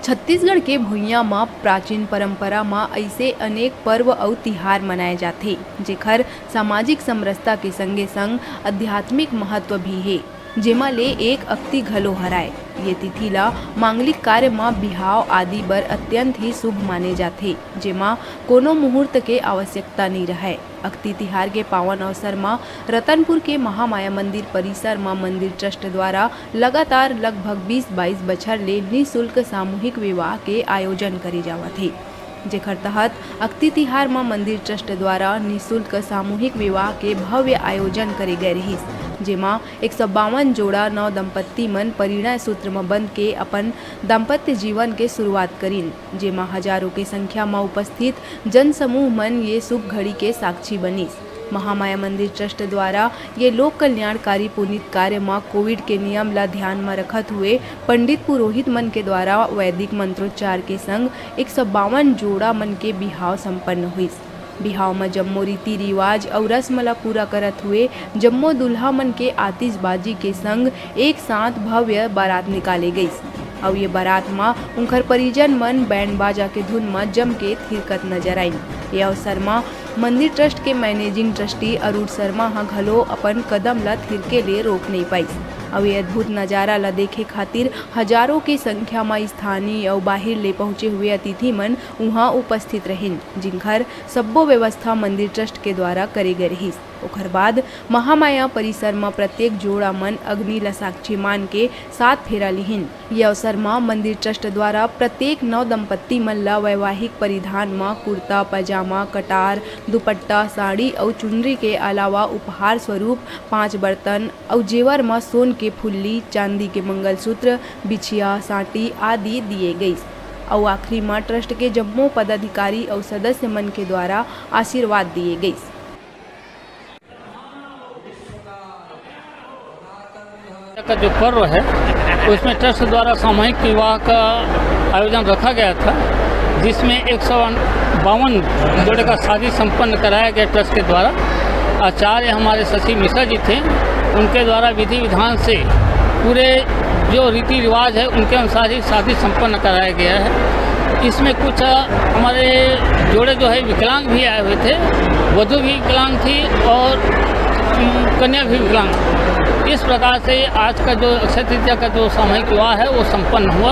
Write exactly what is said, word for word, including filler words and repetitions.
छत्तीसगढ़ के भुइयां म प्राचीन परंपरा म अइसे अनेक पर्व अउ तिहार मनाए जाथे, जेखर सामाजिक समरसता के संगे-संग आध्यात्मिक महत्व भी हे, जेमा ले एक अक्ति घलो हराय। ये तिथि ला मांगलिक कार्य म बिहाव आदि बर अत्यंत ही शुभ माने जाथे, जेमा कोनो मुहूर्त के आवश्यकता नइ रहय। अक्ति तिहार के पावन अवसर म रतनपुर के महामाया मंदिर परिसर म मंदिर ट्रस्ट द्वारा लगातार लगभग बीस बाईस बछर ले निशुल्क सामूहिक विवाह के आयोजन करे जावत हे, जेखर तहत अक्ति तिहार म मंदिर ट्रस्ट द्वारा निशुल्क सामूहिक विवाह के भव्य आयोजन करे गए रिहिस, जेमा एक सौ बावन जोड़ा नव दंपत्ति मन परिणय सूत्र म बंध के अपन दाम्पत्य जीवन के शुरुआत करिन, जेमा हजारों के संख्या म उपस्थित जनसमूह मन ये शुभ घड़ी के साक्षी बनिस। महामाया मंदिर ट्रस्ट द्वारा ये लोक कल्याणकारी पुनीत कार्य म कोविड के नियम ला ध्यान म रखत हुए पंडित पुरोहित मन के द्वारा वैदिक मंत्रोच्चार के संग एक सौ बावन जोड़ा मन के बिहाव संपन्न हुइस। बिहाव म जम्मो रीति रिवाज अउ रस्म ला पूरा करत हुए जम्मो दूल्हा मन के आतिशबाजी के संग एक साथ भव्य बारात निकाले गइस। अउ ये बारात म उंखर परिजन मन बैंड बाजा के धुन म जम के थिरकत नजर आइन। ये अवसर म मंदिर ट्रस्ट के मैनेजिंग ट्रस्टी अरुण शर्मा ह घलो अपन कदम ल थिरके ले रोक नइ पाइस। अउ ये अद्भुत नजारा ल देखे खातिर हजारों के संख्या म स्थानीय अउ बाहिर ले पहुंचे हुए अतिथि मन उहां उपस्थित रहिन, जिंखर सब्बो व्यवस्था मंदिर ट्रस्ट के द्वारा करे गए रहिस। ओखर बाद महामाया परिसर म प्रत्येक जोड़ा मन अग्नि ल साक्षी मान के सात फेरा लिहिन। ये अवसर म मंदिर ट्रस्ट द्वारा प्रत्येक नव दंपत्ति मन ल वैवाहिक परिधान म कुर्ता, पैजामा, कटार, दुपट्टा, साड़ी अउ चुनरी के अलावा उपहार स्वरूप पांच बर्तन अउ जेवर म सोन के फुल्ली, चांदी के मंगलसूत्र, बिछिया, सांटी आदि दिए गइस। अउ आखिरी म ट्रस्ट के जम्मो पदाधिकारी अउ सदस्य मन के द्वारा आशीर्वाद दिए गइस। का जो पर्व है, उसमें ट्रस्ट द्वारा सामूहिक विवाह का आयोजन रखा गया था, जिसमें एक सौ बावन जोड़े का शादी संपन्न कराया गया ट्रस्ट के द्वारा। आचार्य हमारे शशि मिश्रा जी थे, उनके द्वारा विधि विधान से पूरे जो रीति रिवाज है, उनके अनुसार ही शादी संपन्न कराया गया है। इसमें कुछ हमारे जोड़े जो है विकलांग भी आए हुए थे, वधू भी विकलांग थी और, उम, कन्या भी विकलांग। इस प्रकार से आज का जो अक्षय तृतीया का जो सामूहिक विवाह है, वो संपन्न हुआ।